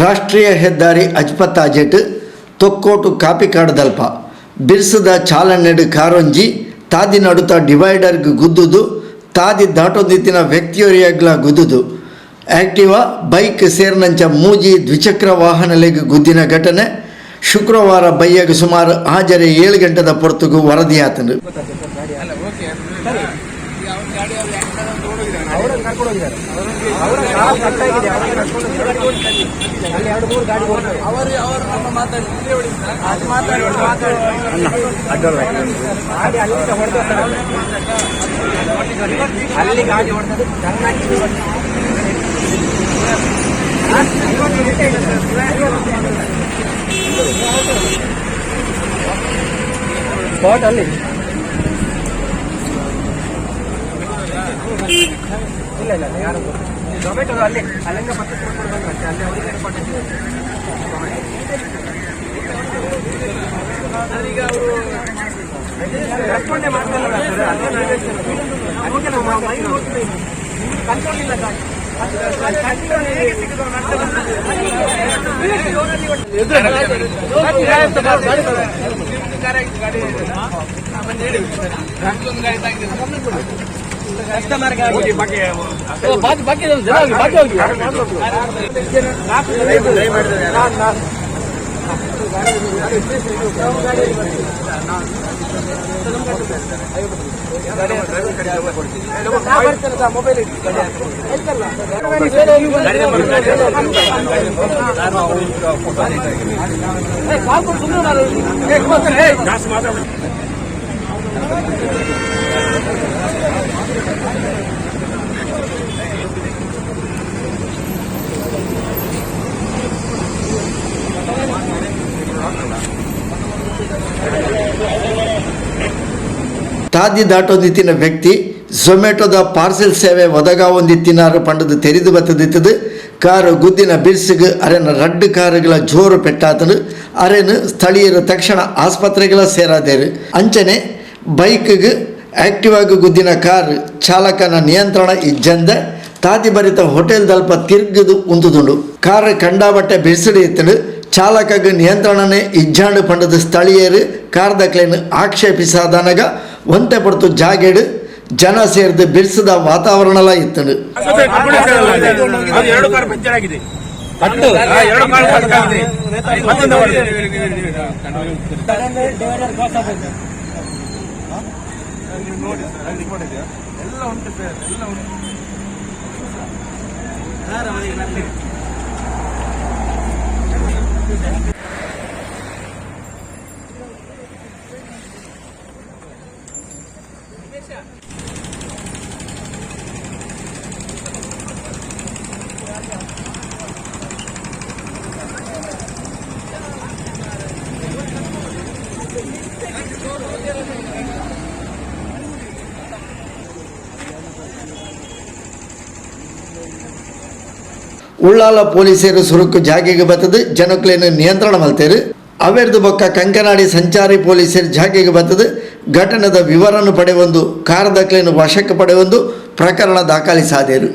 ರಾಷ್ಟ್ರೀಯ ಹೆದ್ದಾರಿ ಅಜ್ಪತ್ತಾಜೆಟ್ Thokkottu ಕಾಪಿಕಾಡದಲ್ಪ ಬಿರ್ಸದ ಚಾಲನೆಡ್ Karonji ತಾದಿ ನಡುತ ಡಿವೈಡರ್ಗ್ ಗುದ್ದುದು ತಾದಿ ದಾಟೊಂದಿತ್ತಿನ ವ್ಯಕ್ತಿಯೊರಿಯಗ್ಲ ಗುದ್ದುದು Activa bike ಸೇರಿನಂಚ ಮೂಜಿ ದ್ವಿಚಕ್ರ ವಾಹನಲೆಗ್ ಗುದ್ದಿನ ಘಟನೆ ಶುಕ್ರವಾರ ಬಯ್ಯಗ್ ಸುಮಾರು 6:30 7 ಗಂಟೆದ ಪೊರ್ತುಗು ವರದಿಯಾತಂಡು. ಅಲ್ಲ, ಓಕೆ. ಅವರನ್ನು ಕರ್ಕೊಂಡು ಹೋಗಿದ್ದಾರೆ. ಅವರ ಕಾರ್ ಕಟ್ಟಾಗಿದೆ, ಅವರನ್ನು ಕರ್ಕೊಂಡು ಹೋಗಿದ್ದಾರೆ. ಅಲ್ಲಿ ಎರಡು ಮೂರು ಗಾಡಿ ಹೋಗ್ತವೆ. ಅವರು ಅವರು ನಮ್ಮ ಮಾತಾಡಿ ಇಲ್ಲೇ ಹೊಡಿ ಸರ್. ಅದು ಮಾತಾಡಿ ಮಾತಾಡಿ. ಗಾಡಿ ಅಲ್ಲಿಂದ ಹೊಡೆದ, ಅಲ್ಲಿ ಗಾಡಿ ಹೊಡೆದದ್ದು ಚೆನ್ನಾಗಿ. ಸ್ಪಾಟ್ ಅಲ್ಲಿ ಇಲ್ಲ ಇಲ್ಲ, ಯಾರು ಝೊಮ್ಯಾಟೊ ಅಲ್ಲಿ ಅಲ್ಲಿಂದ ಪರ್ಚೇಸ್ ಮಾಡ್ಕೊಂಡು ಬಂದ್ರು ಅಷ್ಟೇ. ಅಲ್ಲಿ ಅವರಿಗೆ ಕೊಟ್ಟಿದ್ದೀವಿ. ಈಗ ಅವರು ರೆಸ್ಪಾಂಡೇ ಮಾಡ್ತಾ ಇಲ್ಲ ಸರ್. ಅದೇ ನಾನು ಹೇಳ್ತಿರೋದು. ಅದಕ್ಕೆ ನಾವು ಮಾತಾಡ್ತಿರೋದು. ಕಂಟ್ರೋಲ್ ಇಲ್ಲ ಗಾಡಿ. ಕಂಟ್ರೋಲ್ ಹೇಗೆ ಸಿಗುದು? ನಿಮ್ದು ಕಾರ್ ಆಗಿತ್ತು, ಗಾಡಿ ಬಂದು ಹೇಳಿ ಸರ್. ನಮ್ದೊಂದು ಗಾಡಿ ತಾಗಿದೆ. ಕಸ್ಟಮರ್ ಬಾಕಿ ಬಾಕಿ ಜನ ಬಾಕಿ ಹೋಗಿ. ಮೊಬೈಲ್. ತಾದಿ ದಾಟೊಂದಿತ್ತಿನ ವ್ಯಕ್ತಿ ಝೊಮ್ಯಾಟೊದ ಪಾರ್ಸೆಲ್ ಸೇವೆ ಒದಗಾವೊಂದಿತ್ತಿನಾರು ಪಂಡದು ತೆರಿದು ಬತ್ತದಿತ್ತದು. ಕಾರು ಗುದ್ದಿನ ಬಿರ್ಸಿಗ್ ಅರೆನ ರಡ್ಡು ಕಾರುಗಳ ಜೋರು ಪೆಟ್ಟಾತನು. ಅರೆನು ಸ್ಥಳೀಯರು ತಕ್ಷಣ ಆಸ್ಪತ್ರೆಗಳ ಸೇರಾದೇರು. ಅಂಚನೆ ಬೈಕ್ಗ್ ಆಕ್ಟಿವಾಗ್ ಗುದ್ದಿನ ಕಾರ್ ಚಾಲಕನ ನಿಯಂತ್ರಣ ಇಜ್ಜಂದೆ ತಾದಿ ಬರಿತ ಹೋಟೆಲ್ ದಲ್ಪ ತಿರ್ಗದು ಉಂತುದುಂಡು. ಕಾರ್ ಕಂಡಾಬಟ್ಟೆ ಬಿರ್ಸಿಡಿ ಇತ್ತನು. ಚಾಲಕಗ್ ನಿಯಂತ್ರಣನೆ ಇಜ್ಜಾಂಡು ಪಂಡದ ಸ್ಥಳೀಯರು ಕಾರ್ದಕ್ಲೇನು ಆಕ್ಷೇಪಿಸಾದನಗ ಒಂತೆ ಪಡ್ತು ಜಾಗೆಡು ಜನ ಸೇರ್ದು ಬಿರ್ಸದ ವಾತಾವರಣಲ ಇತ್ತನು. ಅದು ಎರಡು ಕಾರ್ ಪಂಚರ್ ಆಗಿದೆ. ಎರಡು ಕಾರ್ ಪಂಚರ್ ಆಗಿದೆ. ಮತ್ತೊಂದು ಹೊಡೆದಿದೆ. ಡಿವೈಡರ್ ಕ್ರಾಸ್ ಆಗಬೇಕು. ನೋಡಿ ಸರ್, ಅಲ್ಲಿ ಕೊಟ್ಟಿದ್ಯಾ? ಎಲ್ಲ ಉಂಟು ಸರ್, ಎಲ್ಲ ಉಂಟು. ಸರ್, ಅವರಿಗೆ ನಲ್ಲಿ. ಉಳ್ಳಾಲ ಪೊಲೀಸರು ಸುರುಕು ಜಾಗೆಗೆ ಬತ್ತದು ಜನಕ್ಲೇನು ನಿಯಂತ್ರಣ ಮಲ್ತೇರು. ಅವೆರ್ದು ಬೊಕ್ಕ ಕಂಕನಾಡಿ ಸಂಚಾರಿ ಪೊಲೀಸರು ಜಾಗೆಗೆ ಬತ್ತದು ಘಟನೆದ ವಿವರನ್ನು ಪಡೆಯೊಂದು ಕಾರ್ದಕ್ಲೇನು ವಶಕ್ಕೆ ಪಡೆಯೊಂದು ಪ್ರಕರಣ ದಾಖಲಿಸಾದೇರು.